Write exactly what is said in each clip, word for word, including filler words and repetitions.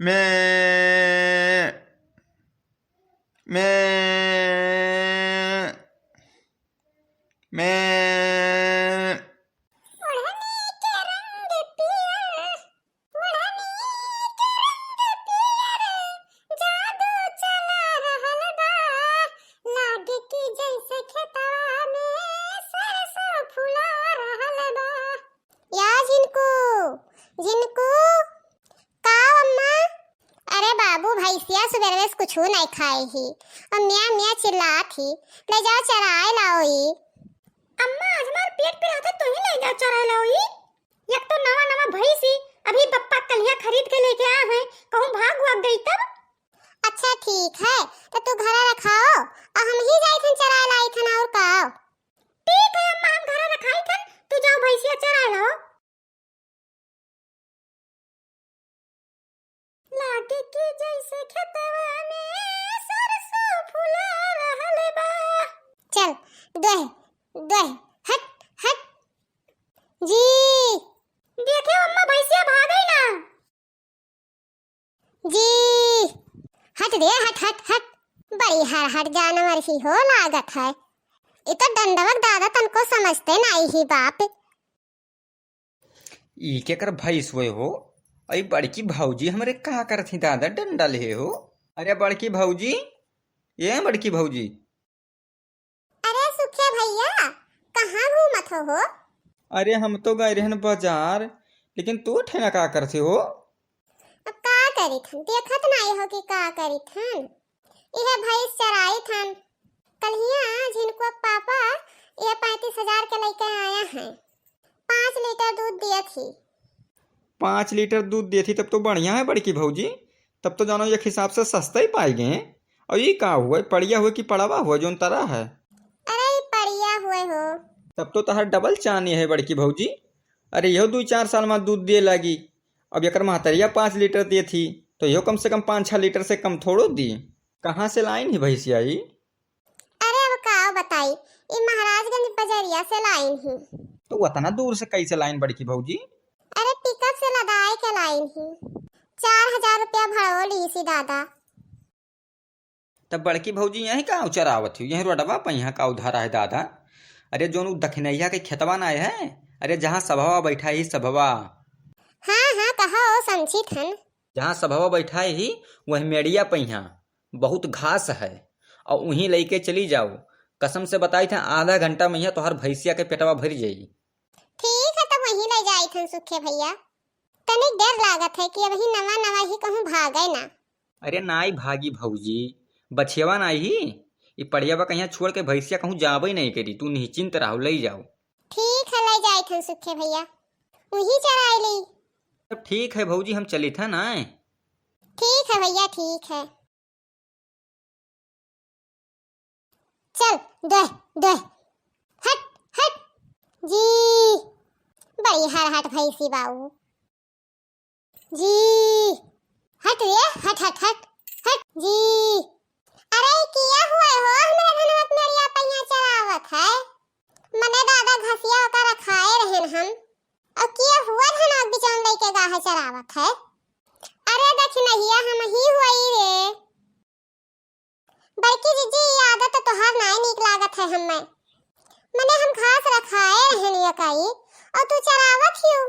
मैं, मैं, मैं। ओढ़नी के रंग पियर, ओढ़नी के रंग पियर, जादू चला रहल बा। लागे कि जैसे खेतवा में सरसों फुला रहल बा। या झिनकू, झिनकू, का अम्मा? अरे बाबू, भैंसिया सुबेरवे से कुछू नहीं खाए ही, और म्या म्या चिल्लात ही, ले जाओ चराए लाओ ई। अम्मा, आज हमार पेट पिरात है, तू ही ले जाओ चराए लाओ ई। एक तो नवा नवा भैंसी, अभी बप्पा कलिया खरीद के लेके आ हैं, कहूँ भाग वाग गई तब। अच्छा ठीक है, तो तू घरा रखाओ, और हम ही जाई थन चराए लाई थन, और का? ठीक है अम्मा, हम घरा रखाई थन, तू जाओ भैंसिया चराए लाओ। लागे कि जैसे खेतवा में सरसों फुला रहल बा। चल, दोह, दोह, हट, हट। जी। देखे अम्मा, भैंसिया भागई ना। जी। हट रे, हट, हट, हट। बड़ी हरहट जानवर ही हो लागत है। इ तो डंडवक दादा तनको समझते नाई ही बाप। ई केकर भैंस हुए हो? अई बड़की भौजी हमरे का करत ही दादा, डंडा लेहे हो? अरे बड़की भौजी, ए बड़की भौजी। अरे सुखे भैया, कहाँ घूमत हो हो? अरे हम तो गए रहन बाजार, लेकिन तू ठेना का करते हो? अब का करित हन, देखत नाई हो कि का करित हन। इहे भैंस चराइत हन। कल्हिया झिनकुआ के पापा इहे पैंतीस हजार के लइके आया हैं। पाँच लीटर दूध दियत ही। पाँच लीटर दूध देत ही, तब तो बढ़िया है बड़की भौजी। तब तो जानो एक हिसाब से सस्ता ही पाई गए। और ई का हुआ, पड़िया हुआ कि पड़वा हुआ, जोन तरह है? अरे ई पड़िया हुए हो। तब तो तहार डबल चानी है बड़की भौजी। अरे इहो दुई चार साल में दूध दिए लागी। अब एकर महतरिया पाँच लीटर देत ही, तो इहो कम से कम पाँच छः लीटर से कम थोड़ो दी। कहाँ से लाइन ही भैंसिया ई? अरे अब का बताई, ई महाराजगंज बजरिया से लाइन ही। तो उतना दूर से कैसे लाइन बड़की भौजी? अरे पिकअप से लदाए के लाइन ही। चार हजार रुपया भाड़ो लीसी दादा। तब बड़की भौजी यहीं का चरावत ही, यहीं रोडवा पे यहाँ का उधारा है दादा? अरे जोन उ दखिनैया के खेतवा ना है, अरे जहाँ सभवा बैठा ही सभवा। हाँ, हाँ, कहा ओ समझी थन। जहाँ सभवा बैठा ही, वही मेड़िया पे यहाँ बहुत घास है, और वहीं लइके चली जाओ। कसम से बताई था, आधा घंटा में यहाँ तोहार भैंसिया के पेटवा भर जाई। ठीक है, तब वहीं ले जाई थन सुखे भैया। तनिक डर लागत है कि अबही नवा नवा ही कहूँ भागे ना। अरे नाई भागी भौजी, बछियवा नाई ही, ई पड़ियावा कहिया छोड़ के भैंसिया कहूँ जाबे नहीं करी, तू निश्चिंत रहो, ले जाओ। ठीक है, ले जाई थन सुखे भैया, वहीं चराई ली। तब ठीक है भौजी, हम चली था ना। ठीक है भैया, ठीक है। चल, दोह, दोह। हट, हट। जी। बड़ी हरहट भैंसी बाऊ। जी। हट रे, हट, हट, हट। हट। जी। अरे, किया हुआ हो, हमरा धनवा के मेड़िया पहिया चरावत है। मने दादा घसिया ओकर रखाए रहन हम। और किया हुआ धनवा के बिचौन लइके गाहे चरावत है। अरे, दखिनहिया हम ही हुई रे। बड़की जीजी, ई आदत तो तोहार नाय नीक लागत है हम्मे। मने हम घास रखाए रहन एकई, और तू चरावत हियो।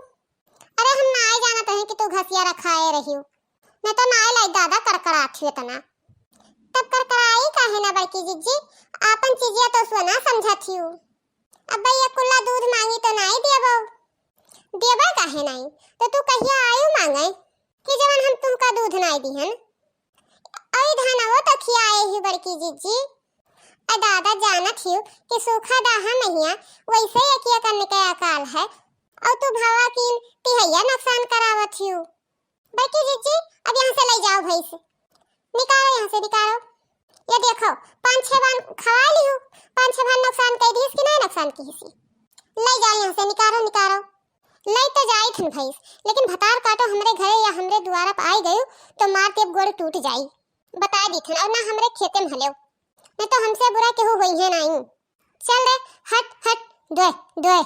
अरे हम नाय जानत रहे कि तू घसिया रखाए रहियो, न तो नाय लाई दादा करकरात हियो तना। तब करकराई काहे ना बड़की जीजी, आपन चीजिया तो सुना समझत हियो। अब ये कुल्ला दूध मांगी तो नाय देबो, देबे काहे नाय? तो तू कहिया आयु मांगे कि जवन हम तुमका दूध नाय दिहन? अई धनवो तो खियाए ही बड़की जीजी। अ दादा जानत हियो कि सूखा दाहा महिया वैसे एकिया करने के अकाल है। और तू भवा कीन तिहैया नुकसान करावत हियो। बड़की जीजी, अब यहाँ से ले जाओ भैंस। निकालो यहाँ से, निकालो। ये देखो, पाँच छह बार खवा लियो, पाँच छह बार नुकसान कर दिहिस कि नहीं नुकसान किहिस? ले जाओ यहाँ से, निकालो, निकालो। ले तो जाई थन भैंस, लेकिन भतार काटो हमरे घरे या हमरे दुआरा पर आई गयू तो मार देब गोड़ टूट जाई। बता दी थन, और ना हमरे खेते में हलेव, नहीं तो हमसे बुरा केहू होई है नहीं। चल रे, हट, हट, दोय, दोय।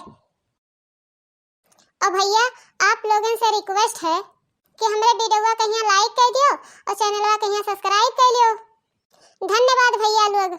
और भैया, आप लोगन से request है कि हमरे वीडियोवा कहिया like कर दी। और चैनलवा के यहाँ subscribe कर लियो। धन्यवाद भैया लोग।